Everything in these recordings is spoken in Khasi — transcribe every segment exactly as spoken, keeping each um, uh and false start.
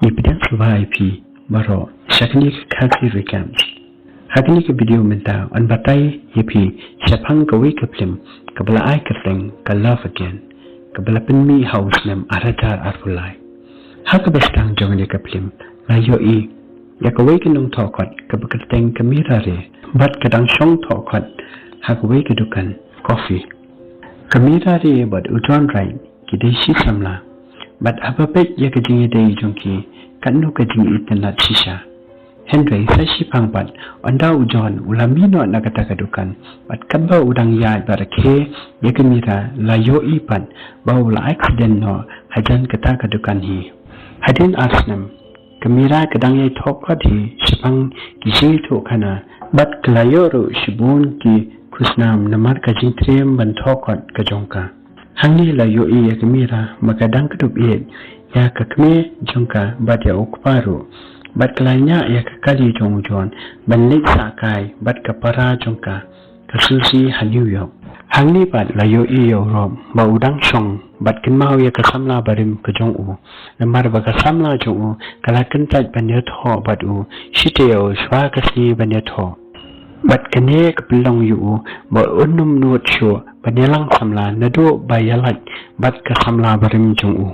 Ngi pdiang sngewbha ïa phi baroh sha kane ka Khasi Recaps. Ha kane ka video mynta yn batai ïa phi shaphang kawei ka phlim kaba la ai kyrteng ka Love Again, kaba la pynmih ha u snem ar hajar arphew lai. Ha kaba sdang jong kane ka phlim la ïohi ïa kawei ka nongthoh kot kaba kyrteng ka Mira Ray bad ka dang shong thoh kot ha kawei ka dukan coffee. Ka Mira Ray bad u John Wright ki dei shi samla bad haba peit ïa ka jingïadei jong ki katno ka jingitynnad shisha. Hynrei sa shiphang pat ynda u John u la mih noh na kata ka dukan bad katba u dang ïaid bad rakhe ïa ka Mira la ïohi pat ba u la accident noh hajan kata ka dukan hi. Hadien ar snem ka Mira ka dang ïai thoh kot hi shaphang ki jingïathuhkhana bad ka la ïoh ruh shibun ki khusnam namar ka jingtriem ban thoh kot ka jong ka. Hangne la ïohi ïa ka Mira ba ka dang kdup ïeit ïa ka kmie jong ka bad ïa u kpa ruh bad ka la ñiah ïa ka kali jong u John ban leit sah kai bad ka para jong ka, ka Susie ha New York. Hangne pat la ïohi ïa u Rob ba u dang shong bad kynmaw ïa ka samla barim ka jong u. Namar ba ka samla jong u ka la kyntait ban ïathoh bad u shi taïew shuwa ka sngi ban ïathoh. Bad kane ka pynlong ïa u ba un ym nud shuh ban ïalang samla naduh ba ïalait bad ka samla barim jong u.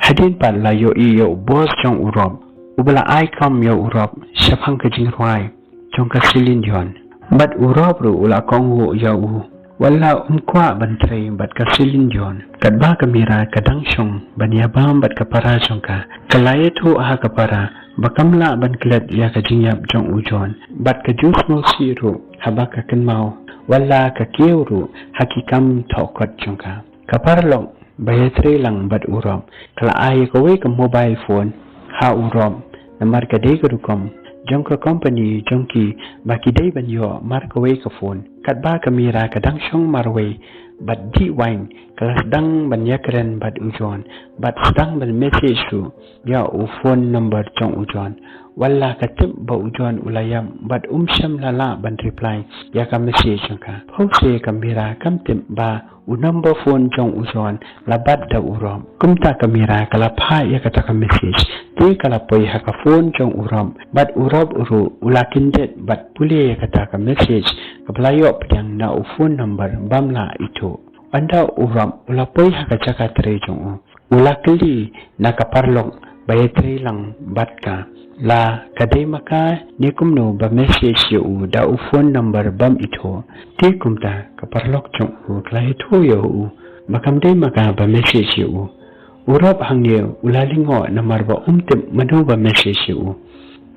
Hadien pat la ïohi ïa u boss jong u Rob uba la ai kam ïa u Rob shaphang ka jingrwai jong ka Celine Dion. Bad u Rob ruh u la kohnguh ïa u wat la um kwah ban trei bad ka Celine Dion. Katba ka Mira ka dang shong ban ïabam bad ka para jong ka, ka la ïathuh ha ka para ba kam lah ban klet ïa ka jingïap jong u John bad ka ju sngewsih ruh haba ka kynmaw wat la ka kiew ruh ha ki kam thoh kot jong ka. Ka paralok ba ïatrei lang bad u Rob ka la ai ïa kawei ka mobile phone ha u Rob namar ka dei ka rukom jong ka company jong ki ba ki dei ban ïoh mar kawei ka phone. Katba ka Mira ka dang shong marwei bad dih wine ka la sdang ban ïakren bad u John bad sdang ban message ruh ïa u phone number jong u John. Wat la ka tip ba u John u la ïap bad um shym la lah ban reply ïa ka message jong ka. Phewse ka Mira kam tip ba u number phone jong u John la bat da u Rob. Kumta ka Mira ka la phah ïa kata ka message te ka la poi ha ka phone jong u Rob bad u Rob ruh u la kyndit bad pule ïa kata ka message kaba la ïoh pdiang na u phone number bym lah ithuh. Ynda u Rob u la poi ha ka jaka trei jong u, u la kylli na ka paralok ba ïatrei lang bad ka la ka dei ma ka ne kumno ba message ïa u da u phone number bym ithuh. Te kumta ka paralok jong u ka la ïathuh ïa u ba kam dei ma ka ba message ïa u. U Rob hangne u la lyngngoh namar ba um tip mano ba message ïa u.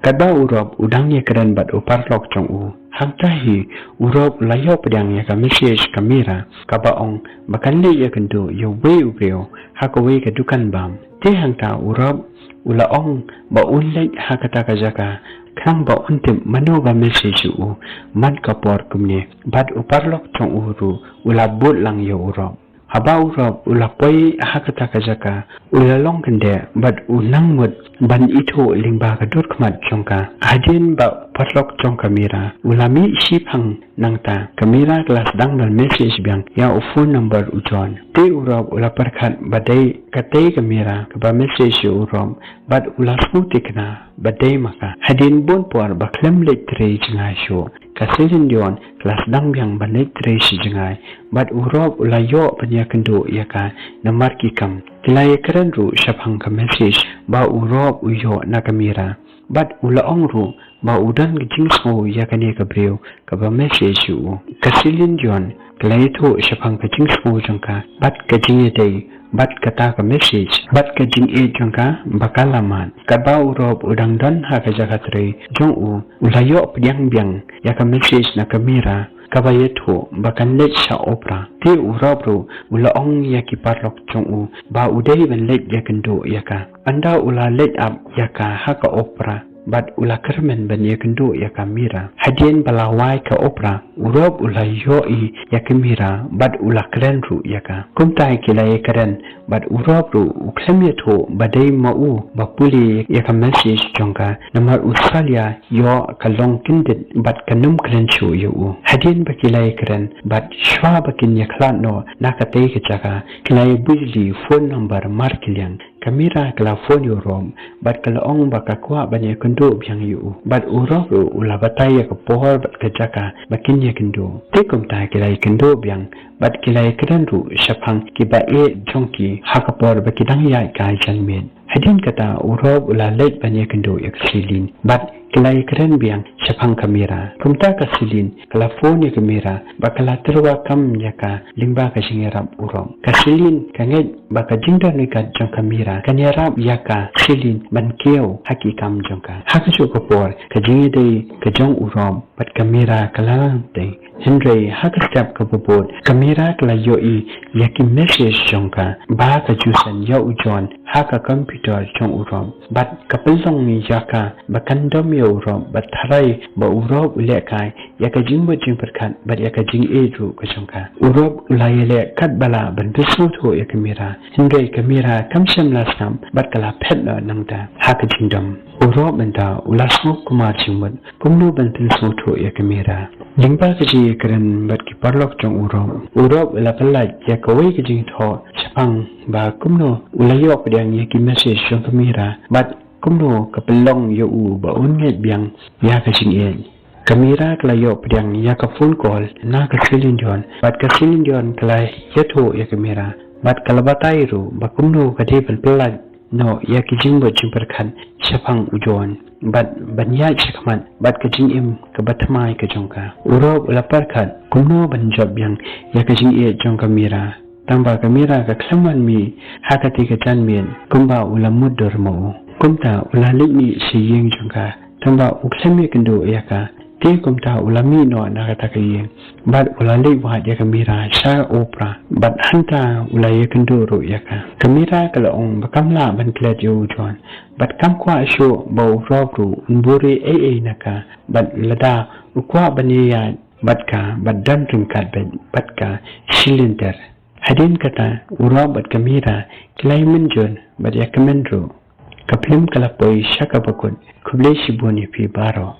Katba u Rob u dang ïakren bad u paralok jong u, hangta hi u Rob u la ïoh pdiang ïa ka message ka Mira kaba ong ba kan leit ïakynduh ïa uwei u briew ha kawei ka dukan bam. Te hangta u Rob u la ong ba un leit ha kata ka jaka khnang ba un tip mano ba message ïa u man ka por kumne. Bad u paralok jong u ruh u la bud lang ïa u Rob. Haba u Rob u la poi ha kata ka jaka u la long kyndeh bad u nang mut ban ithuh lyngba ka dur khmat jong ka. Hadien ba u paralok jong ka Mira u la mih shiphang nangta, ka Mira ka la sdang ban message biang ïa u phone number u John. Te u Rob u la pyrkhat ba dei katei ka Mira kaba message ïa u Rob bad u la sngewthikna ba dei ma ka. Hadien bun por ba khlem leit trei jngai shuh, ka Celine Dion ka la sdang biang ban leit trei shi jngai bad u Rob u la ïoh ban ïakynduh ïa ka namar ki kam. Ki la ïakren ruh shaphang ka message ba u Rob u ïoh na ka Mira bad u la ong ruh ba u don ka jingsngew ïa kane ka briew kaba message ïa u. Ka Celine Dion ka la ïathuh shaphang ka jingsngew jong ka bad ka jingïadei bad kata ka message bad ka jingïeit jong ka ba ka la mad. Katba u Rob u dang don ha ka jaka trei jong u, u la ïoh pdiang biang ïa ka message na ka Mira kaba ïathuh ba kan leit sha opera. Te u Rob ruh u la ong ïa ki paralok jong u ba u dei ban leit ïakynduh ïa ka. Ynda u la leit ap ïa ka ha ka opera bad u la kyrmen ban ïakynduh ïa ka Mira. Hadien ba la wai ka opera, u Rob u la ïohi ïa ka Mira bad u la kren ruh ïa ka. Kumta ki la ïakren bad u Rob ruh u khlem ïathuh ba dei ma u ba pule ïa ka message jong ka namar u salia ïoh ka long kyndit bad kan ym kren shuh ïa u. Hadien ba ki la ïakren bad shuwa ba kin ïakhlad noh na katei ka jaka, ki la ïabujli phone number markylliang. Ka Mira ka la phone ïa u Rob bad ka la ong ba ka kwah ban ïakynduh biang ïa u. Bad u Rob ruh u la batai ïa ka por bad ka jaka ba kin ïakynduh. Te kumta ki la ïakynduh biang bad ki la ïakren ruh shaphang kiba ïeit jong ki ha ka por ba ki dang ïaid kai janmiet. Hadien kata u Rob u la leit ban ïakynduh ïa ka Celine bad ki la ïakren biang shaphang ka Mira. Kumta ka Celine ka la phone ïa ka Mira bad ka la tyrwa kam ïa ka lyngba ka jingïarap u Rob. Ka Celine ka ngeit ba ka jingdon ryngkat jong ka Mira kan ïarap ïa ka Celine ban kiew ha ki kam jong ka. Ha kajuh ka por ka jingïadei ka jong u Rob bad ka Mira ka la lang teng. Hynrei ha ka step kaba bud ka Mira ka la ïohi ïa ki message jong ka ba ka ju send ïa u John ha ka computer jong u Rob. Bad ka pynlong ïa ka ba kan dom ïa u Rob bad tharai ba u Rob u lehkai ïa ka jingmut jingpyrkhat bad ïa ka jingïeit ruh ka jong ka. U Rob u la ïaleh katba lah ban pynsngewthuh ïa ka Mira. Hynrei ka Mira kam shym la sngap bad ka la phet noh nangta ha ka jingdom. U Rob mynta u la sngewkhmih jingmut kumno ban pynsngewthuh ïa ka Mira. Lyngba ka jingïakren bad ki paralok jong u Rob, u Rob u la pyllait ïa kawei ka jingthoh shaphang ba kumno u la ïoh pdiang ïa ki message jong ka Mira bad kumno ka pynlong ïa u ba un ngeit biang ïa ka jingïeit. Ka Mira ka la ïoh pdiang ïa ka phone call na ka Celine Dion bad ka Celine Dion ka la ïathuh ïa ka Mira bad ka la batai ruh ba kumno ka dei ban pyllait noh ïa ki jingmut jingpyrkhat shaphang u John bad ban ïaid shakhmat bad ka jingim kaba thymmai ka jong ka. U Rob u la pyrkhat kumno ban jop biang ïa ka jingïeit jong ka Mira. Tangba ka Mira ka khlem wan mih ha kata ka janmiet kumba u la mutdur ma u. Kumta u la leit mih sha ïing jong ka. Tangba u khlem ïakynduh ïa ka. Te kumta u la mih noh na kata ka ïing bad u la leit wad ïa ka Mira sha opera bad hangta u la ïakynduh ruh ïa ka. Ka Mira ka la ong ba kam lah ban klet ïa u John bad kam kwah shuh ba u Rob ruh un buhrieh ei ei na ka bad lada u kwah ban ïaid bad ka bad don ryngkat bad, bad ka Celine ter. Hadien kata u Rob bad ka Mira ki la ïa mynjur bad ïa kmen ruh. Ka phlim ka la poi sha kaba kut. Khublei shibun ïa phi baroh.